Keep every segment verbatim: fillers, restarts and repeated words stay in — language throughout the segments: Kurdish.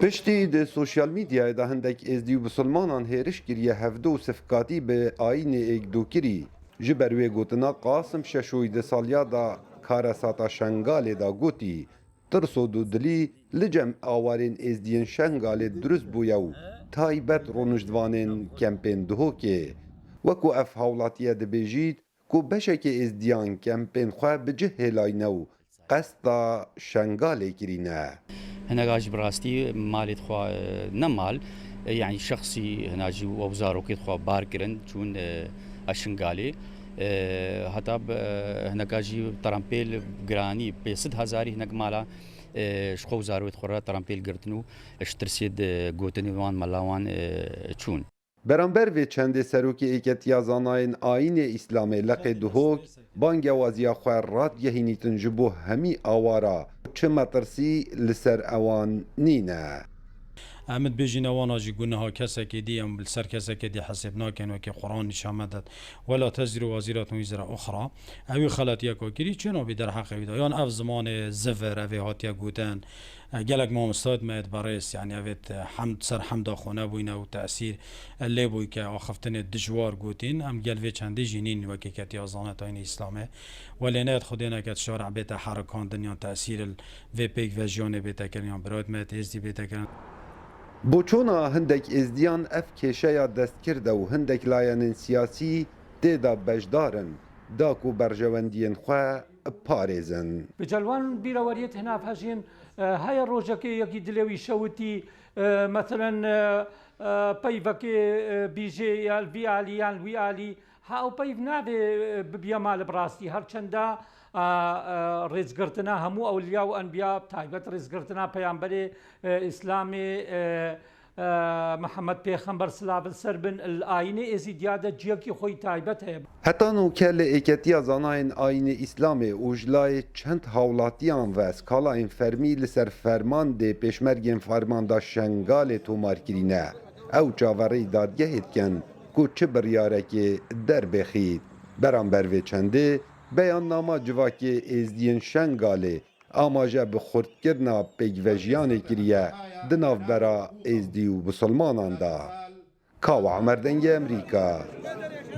Piştî di sosyal medyayê de hindek êzdî û bisilmanan hêriş kiriye hevdû û sifkatî bi ayînê êk dû kirî. Ji ber wê gotina Qasim Şeşoyî di saliya de karesata Şengalê de gotî, tirso dûdilî li cem awarên êzdiyên Şengalê dirust bûye û taybet rûniştvanên kempên Duhokê. Wekû ev hawlatiye dibêjît ku beşekê êzdiyan kempên xwe bi cih hêlayne û qesta Şengalê kirîne. Hineka jî bi rastî malê xwe, e, ne mal, e, yanî şexsî hina jî û zarokê xwe bar kirin, çûn, e, a Şingalê. E, heta bi, e, hineka jî terampêl giranî pênc sed hezarî hinek mala, e, ji xwe û zarokê xwe re terampêl girtin û ji tirsê di gotinê wan melawan, e, çûn. Beramber vê çendê serokê Êketiya Zanayên Ayînê Îslamê Leqê Duhok bangewaziya xwe radgehînîtin ji bo hemî awara, çi metirsî li ser ewan nîne. Em dibêjin ewana jî guneha kesekê dî, em li ser kesekê dî hesêb nakin, wekî Quran nîşan me dat. Wela teziru waziratun wizra uxra. Ew ê xeletiyeka kirî çi nabî derheqê wî de. Yan ev zimanê zivir, ev ê hatiye gotin. E, gelek mamostayet me yê berêz, yanî ev ê hemd ser hemda xwe nebûyne û tesîr, e, lê bûy ke axiftinê dijwar gotin. Em gel vê çendê jî nîn wekî ketiya zanetayînê Îslamê. Welê neyet xwedê neket şare'ê bête herikandin yan tesîr li vê pêkvejiyanê bête kirin yan birayet me yê êzdî bête kirin. Boçûna hindek êzdiyan ev kêşeya dest kirde û hindek layenên siyasî tê de beşdar in, da ku berjewendiyên xwe parêzin. Bi celwan bîreweriyê tênav hejîn, e, heye rojekê yekî dilê wî şewitî, e, meselen, e, e, peyvekê, e, bîjê ya li vî alî yan li wî alî, ha ew peyv navê, e, bibiya mali bi rastî. Her çenda, e, e, rêzgirtina hemû ewliya û enbiya, taybet rêzgirtina peyamberê, e, Îslamê, e, e, Mihemed Pêxember silav li ser bin, li ayînê Êzîdiya de ciyekî xwe yî taybet heye. Heta nûke li Êketiya Zanayên Ayînê Îslamê û ji layê çend hawlatiyan ve skalayên fermî li ser fermandê pêşmergên Fermanda Şengalê tomar kirîne. Ew çaverêyî dadgehê dikin ku çi biryarekê derbêxît. Beramber vê çendê beyannama civakê êzdiyên Şengalê amaje bi xurtkirina pêkvejiyanê kiriye di navbera êzdî û bisilmanan de. Kawa Emer, Dengê Emerîka,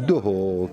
Duhok.